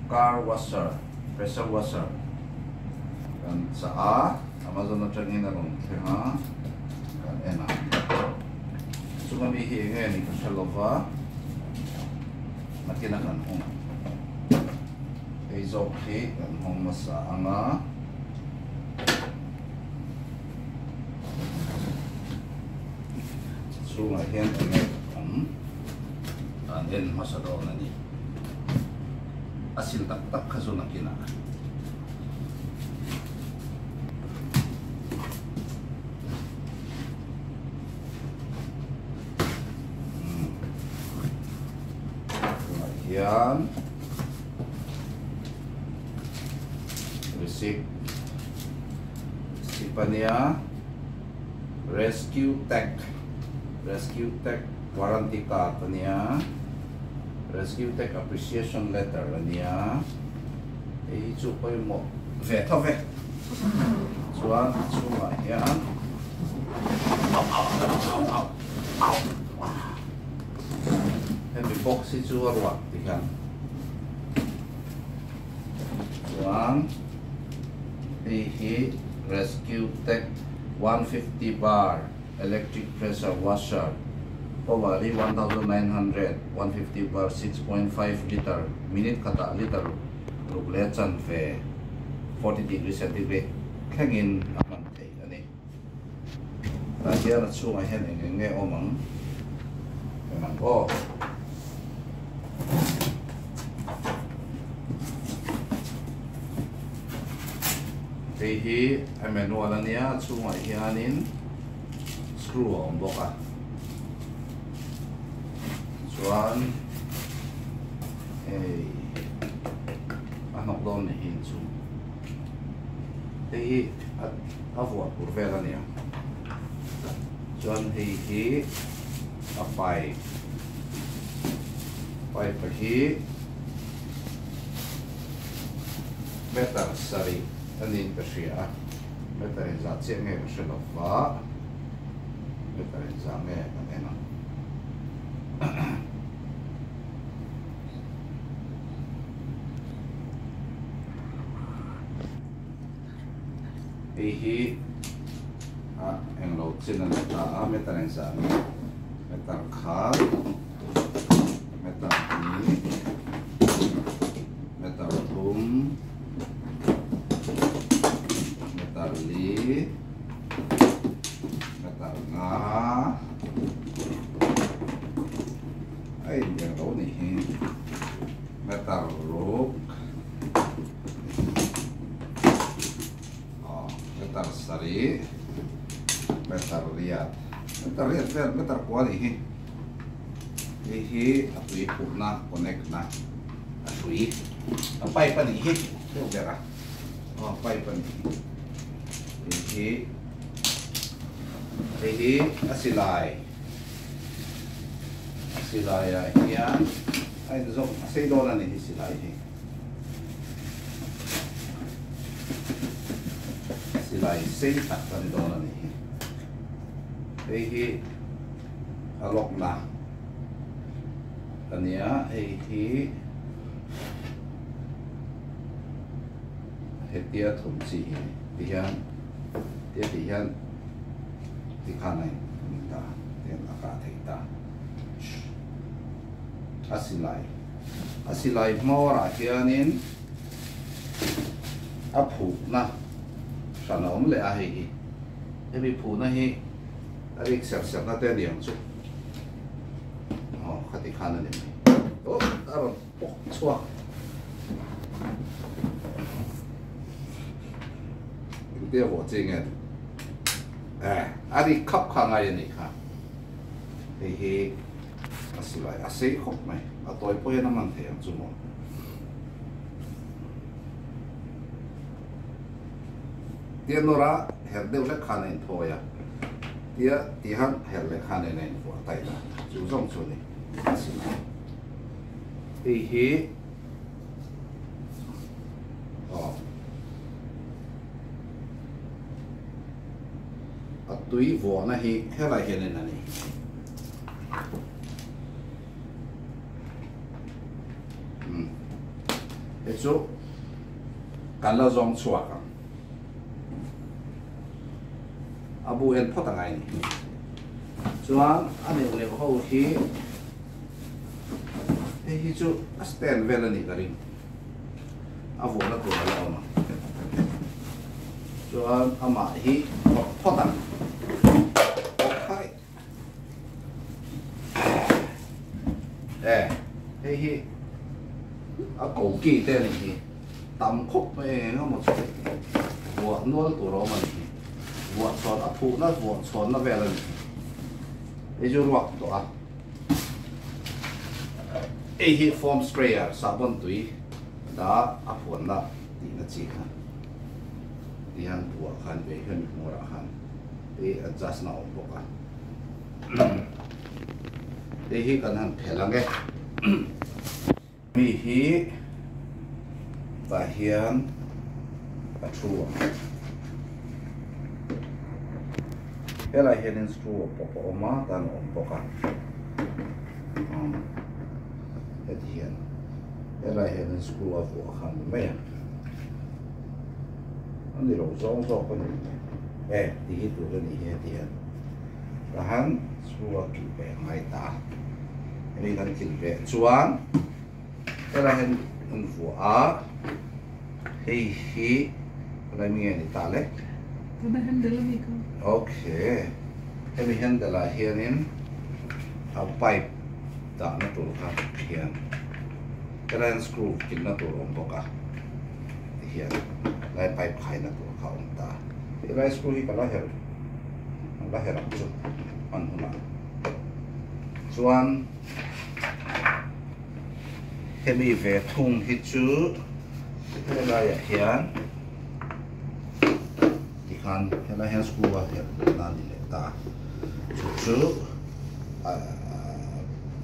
Car washer, pressure washer kan chah a, Amazon atangin a rawn thleng a, kan en a. Chunga mi hi eng nge ni ka hre lova, nakin a kan hawng ang. Hei zawk hi kan hawng hmasa ang a. Chhungah hian eng nge awm an en hmasa dawn a ni. A sil tak tak kha chu nakinah. Tunah hian receipt receipt a nia rescue tech rescue tech warranty card a nia rescue tech appreciation letter a nia hei hi chu pawimawh ve tho ve chuan a chhungah hian hemi box hi chu a ruak ti hian chuan hei hi rescue tech 150 bar electric pressure washer power hi 1900 150 bar 6.5 liter minute khatah liter ruk leh chanve 40 degree centigrade thlengin a hman theih a ni. Tah hian a chhungah hian eng eng nge awm ang eng ang aw. Hei hi a manual a nia a chhungah hianin screw a awm bawk a chuan hei a hnawk dawn ni hi inchhung hei hi a vuah tur vel a nia chuan hei hi a pipe pipe hi meter sarih a niin ka hria a meter inzah chiah nge ka hre lo va meter inzah nge kan en ang. Hei hi a englo chin a ni ta a meter engzah nge meter khat meter hnih meter thum meter li meter nga a inbiak lo nih hi meter ruk. Meter sarih meter riat meter riat vel meter kua nih hi hei hi a tui phuhna connect na a hrui a pipe a nih hi deuh ber a aw pipe a nih hi hei hi hei hi a silai a silai ah hian a inzawm a sei dawn a ni hi silai hi. Silai sei tak a ni dawn a ni hi. Hei hi a lawkna a nia, hei hi hetia thawm chi hi a ni. Tihian tia tih hian tikhan a in ta tihian a kah theih ta a silai. A silai hmawrah hianin a phuhna hran a awm leh a hei hi. Hemi phuhna hi a rik serh serhna te a ni ang chu. Aw khati khan a ni mai. Aw a rawn pawk chhuak. Engtia vawh chi nge eh a rik khap kha ngai a nih kha. Hei hi. A silai a sei khawp mai, a tawi pawh hian a man thei ang chu maw. Tia nawra herh deuh hlek khan a inthawi a, tia ti han herh leh khan en a invuah taih ta, chu zawng chu a ni a silai. Hei hi aw a tui vuahna hi helai hian en a ni. Hei chu kan la zawng chhuak ang. A bu en phawt angai ni. Chuan a neuh neuh ho hi hei hi chu a stand vel a nih ka ring. A vuahna tur a la awm ang. Chuan amah hi phawrh phawt ang. Awkhai. E hei hi a koki te a nih hi tam khawp mai eng emaw chu vuah nual tur a awm a nih hi vuah chhawn a phuhna vuah chhawnna vel a nih hi hei chu ruak tawh a hei hi foam sprayer sahbawn tui dah a phuanna tihna chi kha tihian buah khan ve hian hmawrah khan. Tei adjust na awm bawk a tei hi kan han phelh ang e mi hi tah hian a thu ang helai hianin screw a pawp a awm a tan a awm bawk a heti hian helai hianin screw a vuah kha a ni mai a. A ni lo zawng zawk a ni e ti hi tur a nih hi heti hian tahan screw a kilh ve a ngai ta a hemi kan kilh ve chuan helai hian an vuah a hei hi helai mi nge ni ta le Tuna handle a ni kha. Okay hemi handle ah hianin a pipe dahna tur kha hian helai hian screw kilhna tur a awm bawk a. Tihian lai pipe khaina tur kha a awm ta. Hei lai screw hi ka la her an la her ang chu hman hunah chuan hemi ve thung hi chu helaiah hian tikhan helai hian screw a herh duh na a ni leh ta chu chu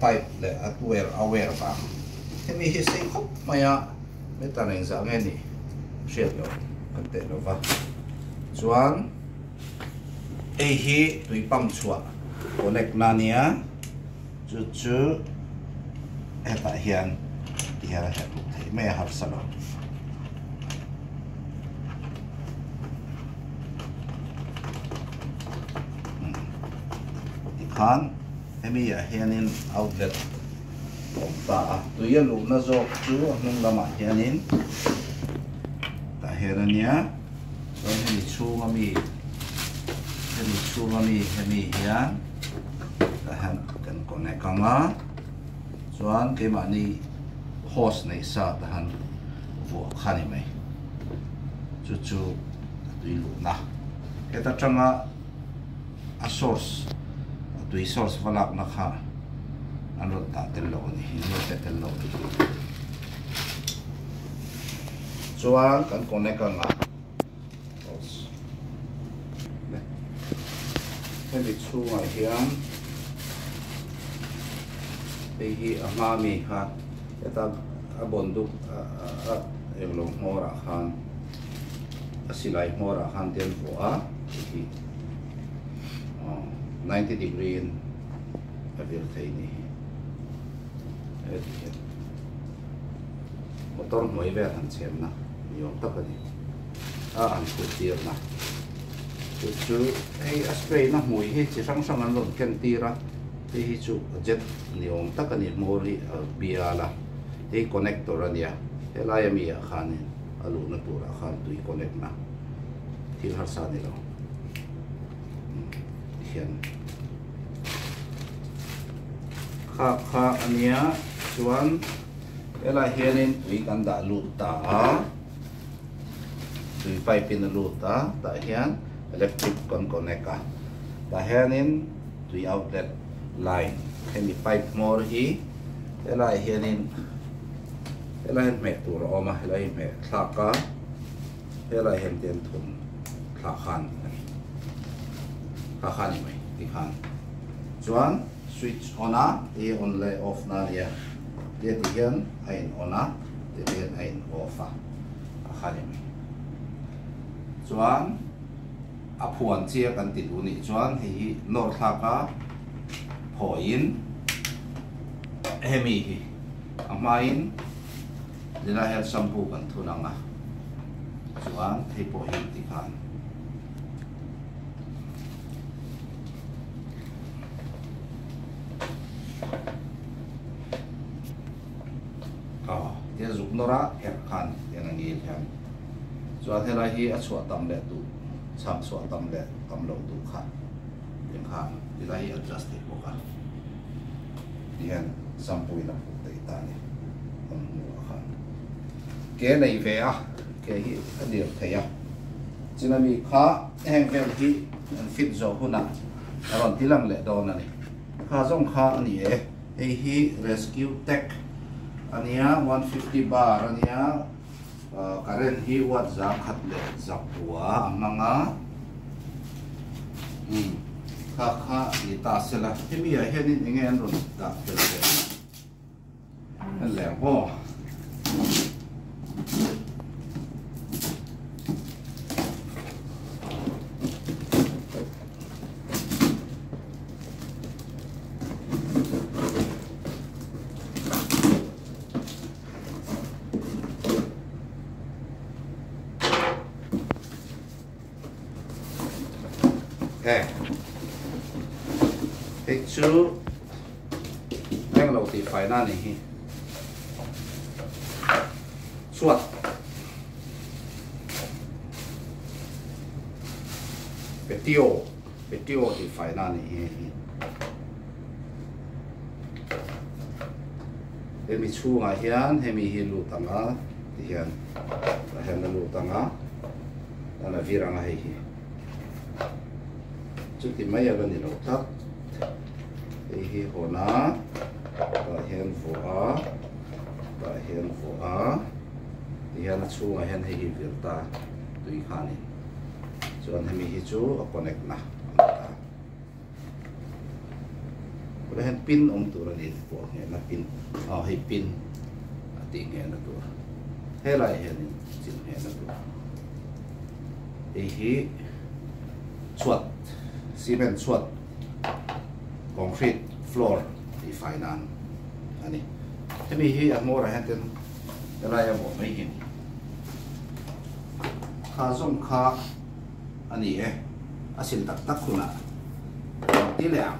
pipe leh a wire a wire vang hemi hi sei khawp mai a. Heta reng zah nge ni hriat loh kan teh lo va. Chuan hei hi tui pump chhuah connect na nia chu chu hetah hian ti hian a herh luh theih mai a harsa lo. Tikhan hemi ah hianin outlet awm ta a tui a luhna zawk chu a hnung lamah hianin tah hian a nia chuan hemi chhung ami hemi chhung ami hemi hian tah hian kan connect ang a chuan keimahni hose neih sa tah hian vuah kha a ni mai chu chu a tui luhna heta tanga a source a tui source va lakna kha an rawn tah tel loh a ni an rawn pe tel loh a ni chuan kan connect ang a hemi chhungah hian hei hi a hma mi kha heta a bawn dup a englo hmawrah khan a silai hmawrah khan te an vuah a hei hi 90 degree in a vir thei ni hi heti hian motor hnuai vel han chhenna ni awm tak a ni a han khuh tirna chu chu hei a spray na hmui hi chi hrang hrang an rawn ken tir a hei hi chu jet ni awm tak a ni hmawr hi a bial a hei connector a nia helai ami ah khanin a luhna turah khan tui connect na thil harsa a ni lo hian kha kha a nia chuan helai hianin tui kan dah lut ta a tui pipe in a lut a tah hian electric kan connect a tah hianin tui outlet line hemi pipe hmawr hi helai hianin Helai hian hmeh tur a awm a, helai hi hmeh thlak a, helai hian te an thun thlah khan a ni. Thlah khan a ni mai ti khan. Chuan switch on a, ti hi on leh off na a ni a, ti heti hian a in on a, ti heti hian a in off a, a kha a ni mai. Chuan a phuan chiah kan ti duh nih chuan hei hi nawr thlak a phawiin hemi hi. A hmain Tilai hian shampoo kan thun ang a, chuan hei pawh hi tikhan. Aw, tia zuk nawr a herh khan tiang a ngil hian. Chuan helai hi a chhuah tam leh duh, chham chhuah tam leh tam loh duh kha tiang khan tilai hi adjust thei bawk a. Tihian shampoo in a phuh thei ta a ni kan hmuh ah khan. Ke nei ve a, ke hi a dir thei a. Chinami kha heng vel hi an fit zawh hunah a rawn ti lang leh dawn a ni. Kha zawng kha a ni e. Hei hi Rescue Tech a nia, 150 bar a nia, current hi watt 100 leh 9 a hmang a. Umm kha kha ni ta sela, hemi ah hianin enge an rawn dah tel ve a leng aw. Hei chu englo tih faina a nih hi chhuat patio patio tih faina a nih hi hei hi hemi chhungah hian hemi hi lut ang a ti hian tah hian a lut ang a tan a vir ang a hei hi chuti mai a la ni lo tlat hei hi hawn a tah hian vuah a tah hian vuah a ti hian a chhungah hian hei hi vir ta tui khanin chuan hemi hi chu a connect na a ni ta tunah hian pin awm tur a ni pawh nghehna pin aw hei pin a tih nghehna tur helaiah hianin chin nghehna tur hei hi chhuat cement chhuat concrete floor tih fai nan a ni hemi hi a hmawrah hian ten helai a vuah mai hi kha zawng kha a ni e a sil tak tak hunah ti leh ang.